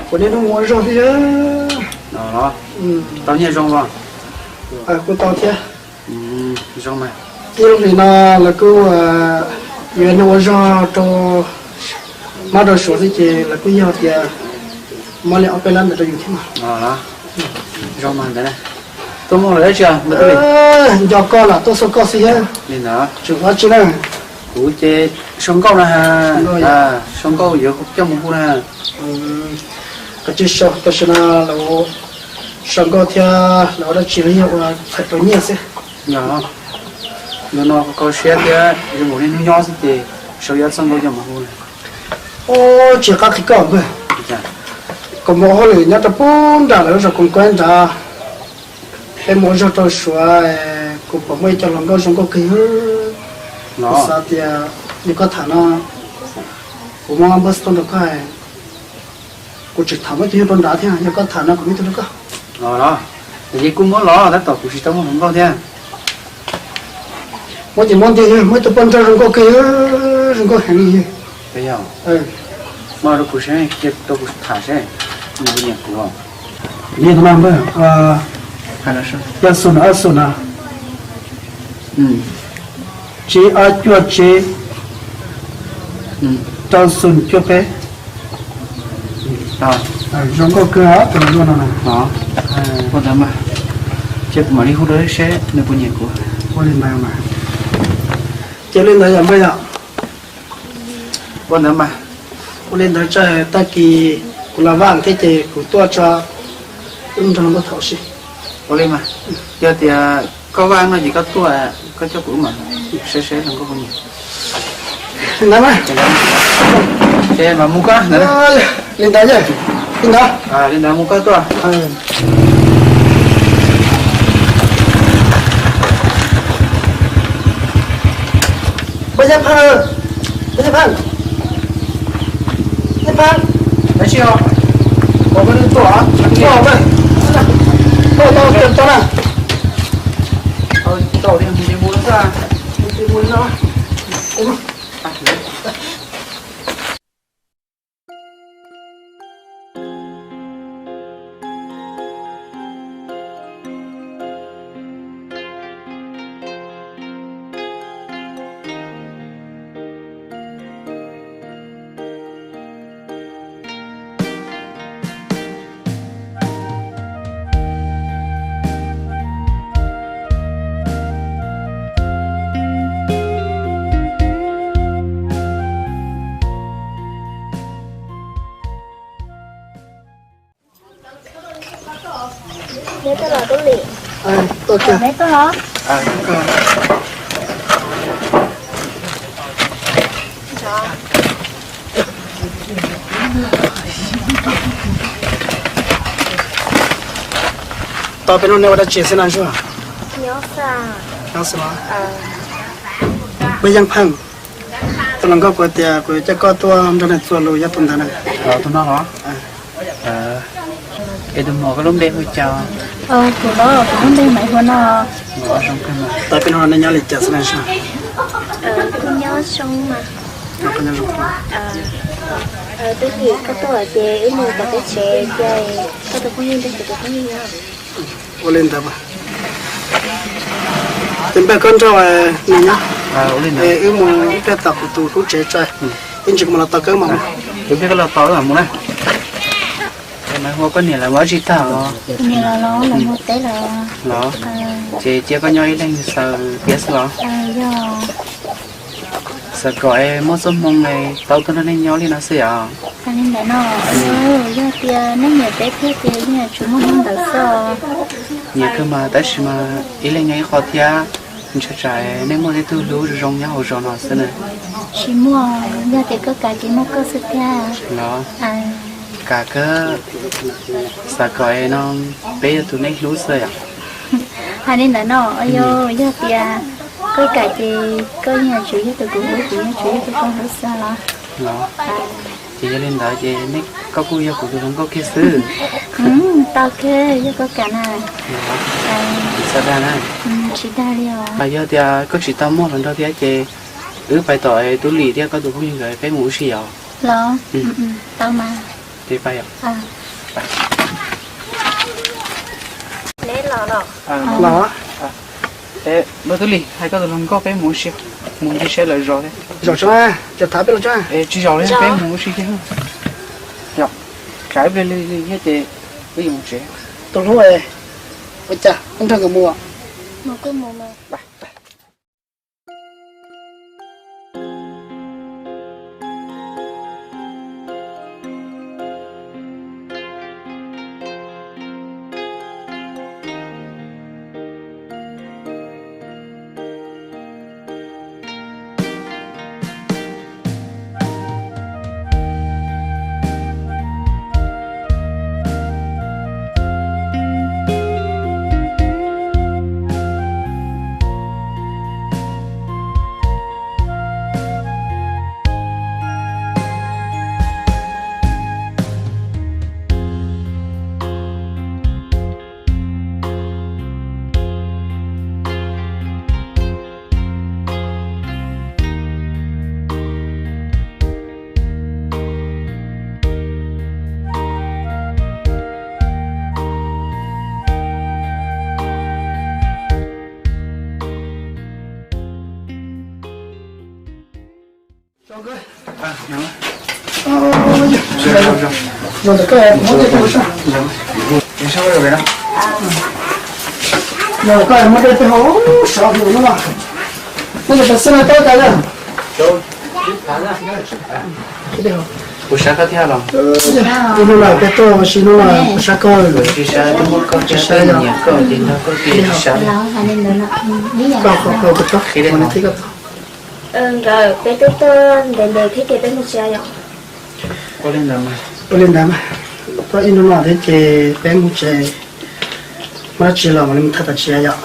Kuv niaj hnub ua zog thiab. Tau nyiaj zoo os? Kuj tau thiab. Zoo mas. Ib lub hlis no lawv kuj yuav niaj ua zog rau mab rau suav xwb ces lawv kuj yog tias muab li ob peb lab ntawd rau yus thiab mas. Zoo mas ntawd. Tuaj muaj lawm dab tsi os? Nco koj los tuaj xauj koj xwb thiab. Li ntawd. Tseem ua dab tsi na? Kuv ces sau nkauj na. Sau nkauj yuav coj mus hu na. Koj tsis sau, tam sim no lawv sau nkauj thiab lawv ua dab tsi los yog ua thaij tau nyiaj xwb. Yog, nim no kho siab thiab zoo nkaus li hnub nyob xwb ces sau ib ob txoj nkauj coj mus hu na. Ua tsis qab qhia koj npawg, kuv mus ua hauj lwm nyob rau pem nram lawv lub zos Koos Kuab nrad, peb mus ua zog rau suav, kuv pom muaj ib co hluas nkauj zoo nkauj kawg. Kuv xav tias yog koj tham no, kuv muab npawb xov tooj rau koj, kuv tseem tham muaj ib tug yug rau nrad thiab, yog koj tham no kuv muab ib tug rau koj. Los, ces kuj muab los tab tom kuv tsis tau muaj hluas nkauj thiab. Muab ces muab ntiag, muaj ib tug poj nrauj zoo nkauj kawg, zoo nkauj heev li. Muab rau kuv seb, cia rau kuv tham seb, nws puas nyiam kuv. Li no mas npawg, yog xoom ob xoom na, tsib ob cuaj tsib, rau xoom cuaj peb. Zoo nkauj kawg tus hluas nkauj no na. Ua ntawd mas, cia kuv mam li hu rau seb nws puas nyiam kuv. Ua li ntawd mas, cia li ntawd yom npawg yom. Ua ntawd mas, ua li ntawd tso, tag kis kuv los vaj thiab ces kuv tuaj tso, wb nrog hluas nkauj tham ua si. Ua li mas, yog tias koj vaj no ces koj tuaj, koj coj kuv wb mam saib saib hluas nkauj puas nyiam. Li ntawd mas, ces mam mus koj ntawd. Li ntawd, li ntawd, li ntawd mus koj tuaj. Pab Yeej Pheej, Pab Yeej Pheej, Yeej Pheej. Tab sis os, ua koj tuaj, tuaj, tuaj, tuaj na. Tau li mus li mus xwb. Tau peb hnub nej ua dab tsi xwb na Zuag? Nyob xwb los? Pab Yeej Pheej, tus hluas nkauj kuv tias kuv coj koj tuaj nrog nws txuas lus yog tus ntawd na. Tus no los? Es tus muam koj lub npe hu cas? Kuv los kuv lub npe Maiv Hua no. Tau peb hnub no nej nyob li cas xwb na Zuag? Kuj nyob zoo mas. Twb yog koj tuaj ces wb mus tom teb tsev ces koj tus phooj ywg nrog kuv tus phooj ywg nyob. Ua li ntawd mas. Ces npawg koj nrog nws nyob, wb mus ib pliag tom kuv tus lub tsev tso, ib ntsis kuv mam los tos koj mas. Ib pliag koj los tos wb mam mus na. Maiv Hua, koj niam lawv mus dab tsi tag os? Niam lawv los mus teb lawm. Los, ces cia koj nyob ib leeg xaws tiab xwb los? Xav kom es muaj txoj hmoo es tau tuaj nrog nej nyob li no xwb yom. Li ntawd no, yog tias nej nyiam peb thiab ces yeej yuav tsum muaj hnub ntawd xwb. Nyiam kawg mas, tab sis mas ib leeg nyob ib qho thiab, ntshai tsam nej muaj tej tug hlub zoo zoo nyob hauv zos no xwb na. Tsis muaj, yog tias koj kam ces muaj koj xwb thiab. Los, kam kawg, xav kom es no peb yog tus nej hlub xwb yom. Hais li ntawd no, yog tias koj kam ces koj yeej yuav tsum yog tus kuv hlub, kuv yeej yuav tsum yog tus koj hlub xwb los. Los, ces yog li ntawd ces koj kuj yog kuv tus hluas nkauj kiag xwb. Tau kawg, yog koj kam na. Tsis dag li os. Yog tias koj tsis tau muaj hluas nraug thiab ces wb pais tom Tub Lim thiab koj tus phooj ywg nkawd peb mus ua si yom. Los, tau mas. Ces pais yom. Los, Npawg Tub Lis, hais koj tus hluas nkauj peb mus ua si, mus ncig saib lawv zos thiab. Zaum tso, cov thav peb los tso. Tsis zaum li, peb mus ua si thiab. Yog, tsam ib pliag lig lig thiab ces peb yuav mus tsev. Tus hlub, ua cas koj nrog nkawd mus? Kuv sab koj thiab los? Ib hnub no peb tuaj ua si hnub no kuv sab koj, tsis sab, twb muab koj thiab, nyiam koj ces nrog koj tiag, tsis sab. Koj qhov koj, koj qhib dej no. Nkawd, peb twb tuaj ntev ntev thiab ces peb mus tsev yom. Ua li ntawd mas, ua li ntawd mas, tuaj ib hnub no thiab ces peb mus tsev, muaj dab tsi los mam li mus tham tom tsev yom.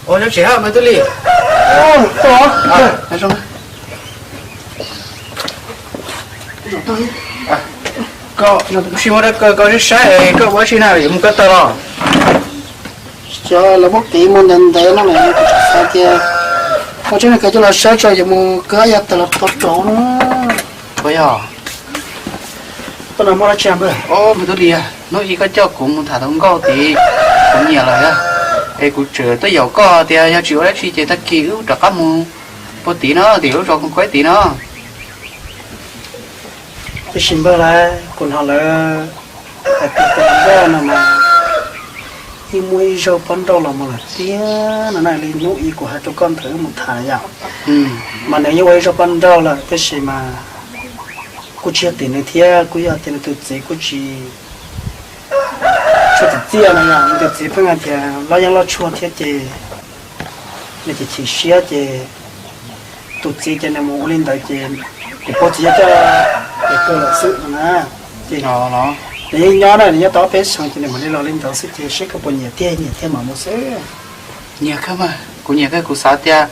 Ua tsev, Npawg Tub Lis. Koj, kuv sim muab rau koj, koj saib saib es koj ua dab tsi na, yuav mus ko taw los? Cov lawv muab piv mus ntawd ntawd no, kuv tseem xav tias ua tseeb, koj coj los saib tso, yuav mus ko ya taw los tau rau no. Ua yog, tuaj no muaj dab tsi, Npawg Tub Lis? Hnub ib koj coj kuv mus tham tau nkauj tid, kuv nyiam lawm, es kuv tseem tuaj yaum koj tias yog tsis ua dab tsi ces tag kis wb rov qab mus puag tid no, tim lub zos Koos Kuaib tid no. Tiam sis Npawg, kuv hnov lawv hais tias tus nkauj no mas yeej muaj ib zaug poj nrauj los mus lawm tiag no na, li hnub ib kuv hais rau koj ntawd wb mus tham yom. Mas nws yeej ua ib zaug poj nrauj lawm, tiam sis mas kuj tsis yog tim nws thiab, kuj yog tias nws tus txiv kuj tsis tshua txim txiaj no yom, nws tus txiv pheej hais tias loj yeeb loj tshuaj thiab ces nws ces chim siab ces tus txiv ces nws mus ua li ntawd ces kuv paub txiv yog coj tes kawg lawm xwb no na. Ces nws yeej nyob na, nws nyob tau ob peb xyoos ces nws mam li los li ntawd xwb ces seb koj puas nyiam tiag, nyiam thiaj mam mus xwb. Nyiam kawg mas, kuv nyiam kawg, kuv xav tias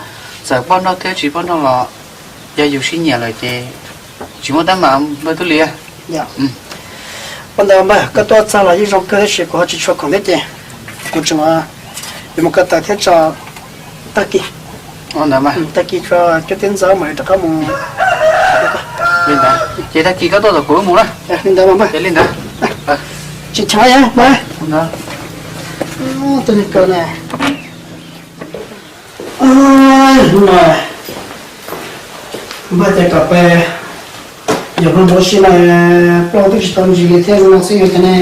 txawm poj nrauj thiab tsis poj nrauj los yog yus sib nyiam lawm ces tsis muaj teeb meem, Npawg Tub Lis. Ua ntawd Npawg, koj tuaj txog los yeej zoo kawg tab sis kuv ho tsis tshua khoom thiab ces kuv tseem yuav mus ko taw thiab tso, tag kis, tag kis tso cuab tib ntxov mam li rov qab mus. Li ntawd ces tag kis koj tuaj tom kuv wb mus na. Li ntawd mas Npawg. Li ntawd. Tsis tshav yog npawg, tus niag kaw na. Hnub no npawg tias kom peb yog npawg mus ua si na, plaub twb tsis tau ntsis li thiab no xwb yog cas ne.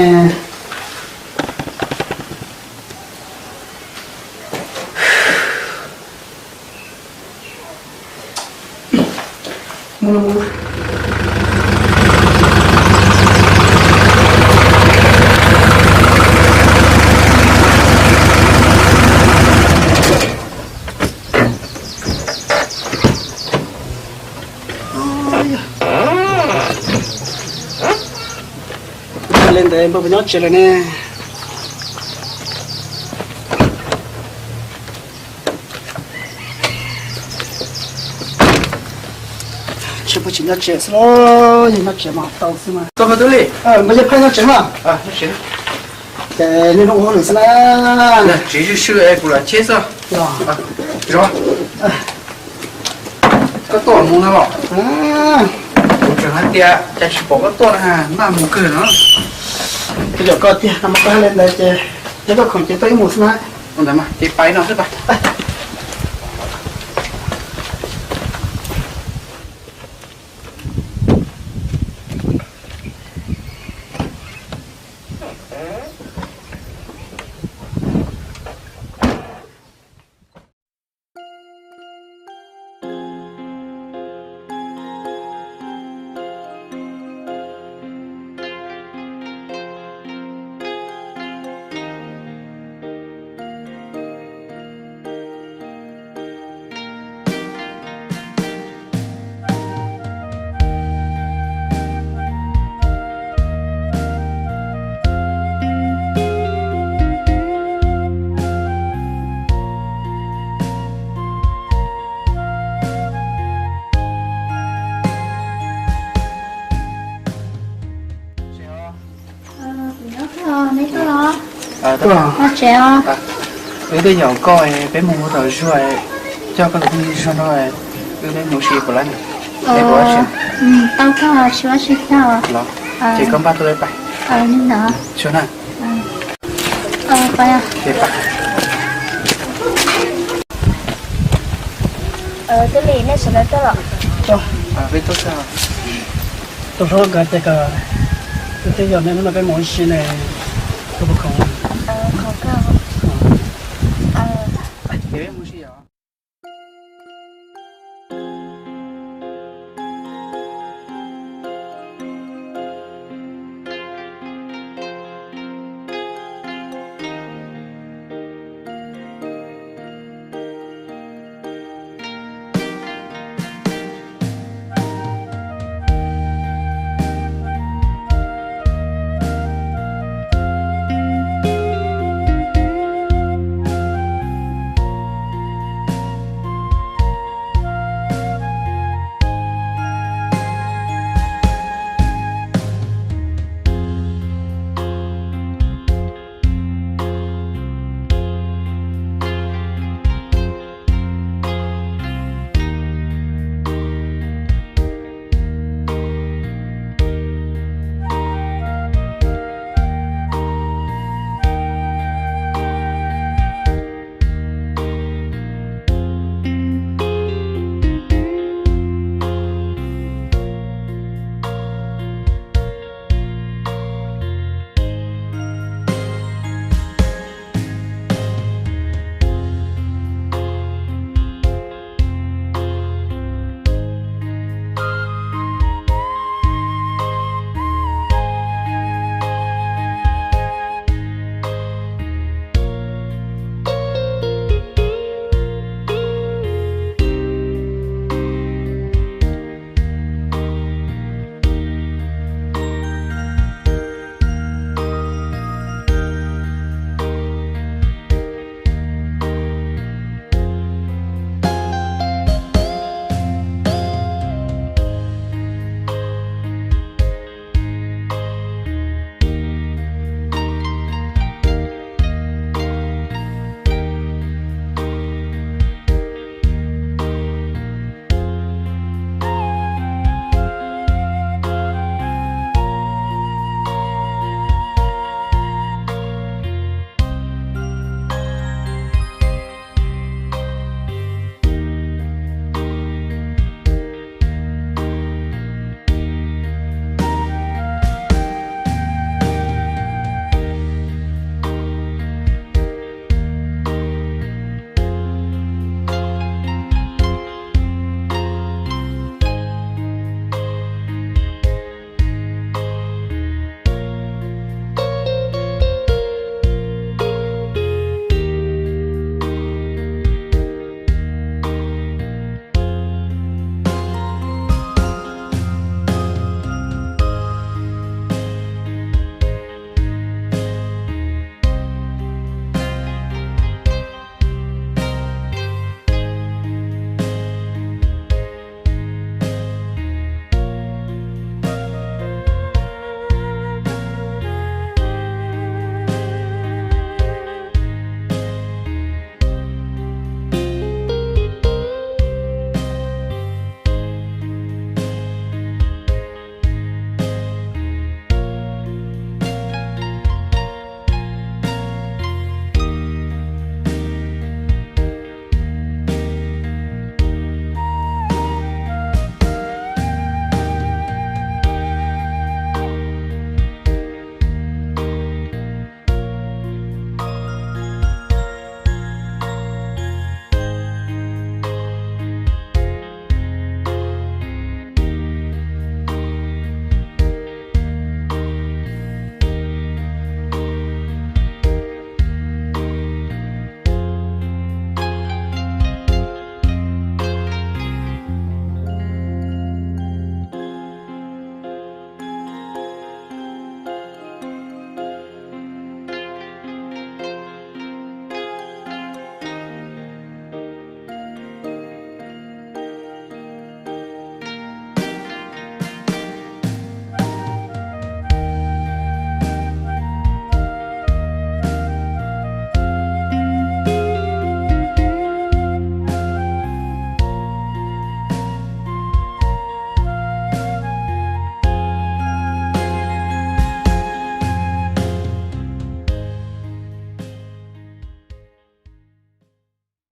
Li ntawd npawg puas nyob tsev lawm ne? Tsis, puas tsis nyob tsev xwb los, yog nyob tsev mas tau xwb mas. Npawg Yaj Phaij nyob tsev mas. Ces nej ua hauj lwm xwb na. Tsis, kuv lam cheb xwb. Koj tuaj mus no los? Kuv tseem hais tias cas tsis pom koj tuaj na, maj mus kawg no. Kuv cov koj tiag no mas koj hais li ntawd ces, yog koj khoom ces tuaj ib mus xwb na. Ua ntawd mas ces pais no xwb pais. Nyob tsev os. Wb twb yaum koj, peb mus ua tom zuag, coj koj tus phooj ywg zog nrog wb peb mus ua si puas laib na? Tau koj, tsis ua si thiab os. Los, ces koj npaj tuaj peb pais. Li ntawd. Tsuag na. Pais. Tij Lis, nej sawv daws tuaj los? Peb tuaj, tus hlob nkawd tias kom wb twb yaum nej hnub no peb mus ua si ne, koj puas khoom? Khoom kawg. Ces peb mus ua si yom.